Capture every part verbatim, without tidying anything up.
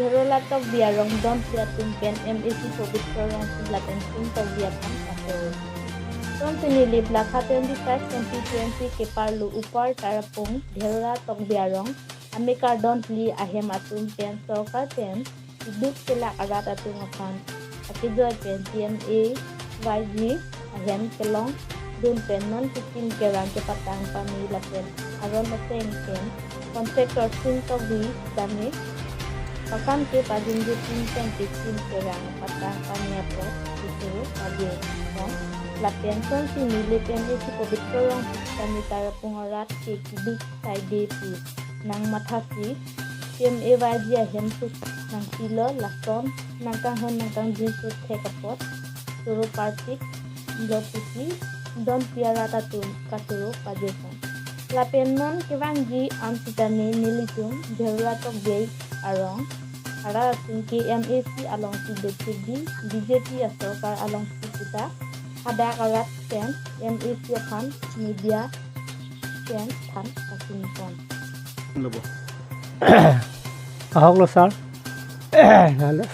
Dherula Tokbi arong don phli atum pen M A C Pobitro Rongpi lapen Sing Tokbi aphan kaso. Sonsi Nilip lakha twenty-five twenty twenty keparlo Upper Tarapung Dherula Tokbi arong amekar don phli ahem atum pen sorkar pen keduk kelak arat atum aphan akejoi pen P M A Y G ahem kelongdun pen non kekim kerang kepatang pame lapen aron ateng pen contractor Sing Tokbi dame pakam kepajinjut tin pen kekim kerang patang pame apot kesuru pajirpon. Lapen sonsi Nilip M A C Pobitro Rongpi dame Tarapung arat ke keduk saide pu nangmathasi P M A Y G ahem suk nangpilo, lason nangkanghon nangkangjinso thek apot suru parpiklo pusi don phli arat atum kasuru pajirpon. Lapen non kevangji an sitame nelitum Dherula Tokbi arong arat atum ke M A C alongsi dopik di, B J P asorkar alongsi kita hadak arat pen M A C aphan media pen than pasinpon. Ahok lo sir.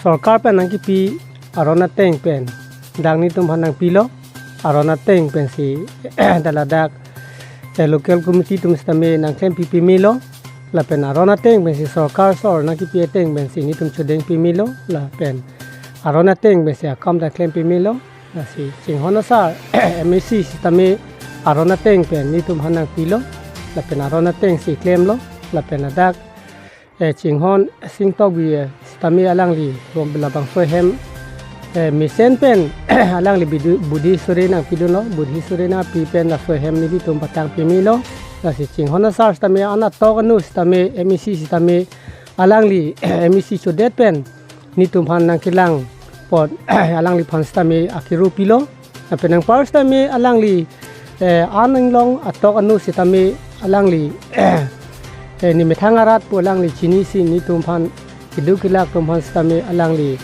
Sorkar pen nangkipi aron ateng pen dak netum aphan nangpilo. Aron ateng pensi dak ladak, eh, local committee atum sitame nangklem pipimelo. Lapen aron ateng pensi sorkar sor nangkipi ateng pensi netum chodeng pimelo. Lapen aron ateng pensi akam ta klem pimelo. Lasi chinghon asar M A C sitame aron ateng pen netum aphan nangpilo, lapen aron atengsi klemlo, lapen ladak, eh, chinghon Sing Tokbi, eh, sitame alangli bom labangso ahem, eh, mesen pen alangli bidi-, bidi suri nangpidunlo, bidi suri nangpi pen laso ahem nelitum patang pimelo. Lasi chinghon asar sitame an atok anu sitame M A C sitame alangli M A C chodet pen netum aphan nangkelang apot alangliphan sitame akiru pilo. Lapen anpar sitame alangli, eh, an inglong atok anu sitame alangli, eh, nemethang arat pu alangli chinisi netum aphan keduk kelak atum aphan sitame alangli,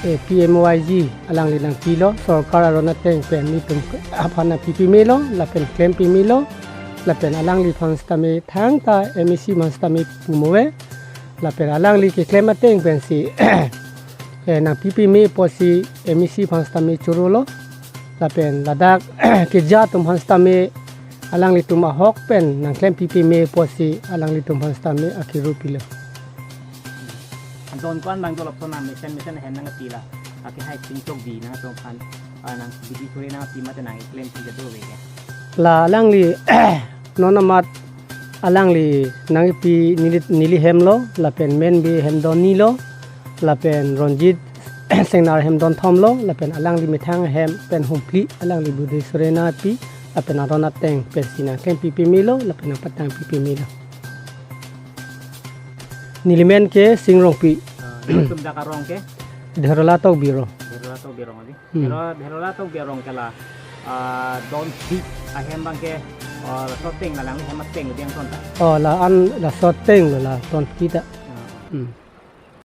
eh, P M Y G alangli nangpilo, sorkar aron ateng pen netum aphan nangpipimelo, lapen klem pimelo, lapen alangliphan sitame thangta M A C aphan sitame pumo ave. Lapen alangli keklem ateng pensi, eh, nangpipime apotsi M A C aphan sitame chorolo. Lapen ladak keja atum aphan sitame alanglitum ahok pen nangklem pipime apotsi alanglitum aphan sitame akiru pilo. Don ko-an abang dolok sona mesen mesen ahem nangpilo. Akehai Sing Tokbi nangtum aphan, ah, nang bidi suri nangpi mate nangklem pi do ave ke. La alangli non amat alangli nangpi neli, neli hemlo, lapen men bi hem don nilo, lapen Ronjit Singnar hem don thomlo, lapen alangli methang ahem pen hum phli alangli bidi suri nangpi, lapen aron ateng pensi nangklem pipimelo, lapen nangpatang pipimelo. Neli men ke Sing Rongpi. Ah, netum dak arong ke? Dherula Tokbi arong. Dherula Tokbi arong ave. Hmm. Dherula, Dherula Tokbi arong ke la, ah, don phli ahem abang ke, ah, laso ateng la alangli hem ateng lo biang ton ta. Oh, la an laso ateng lo la don phli ta. Ah. Hmm.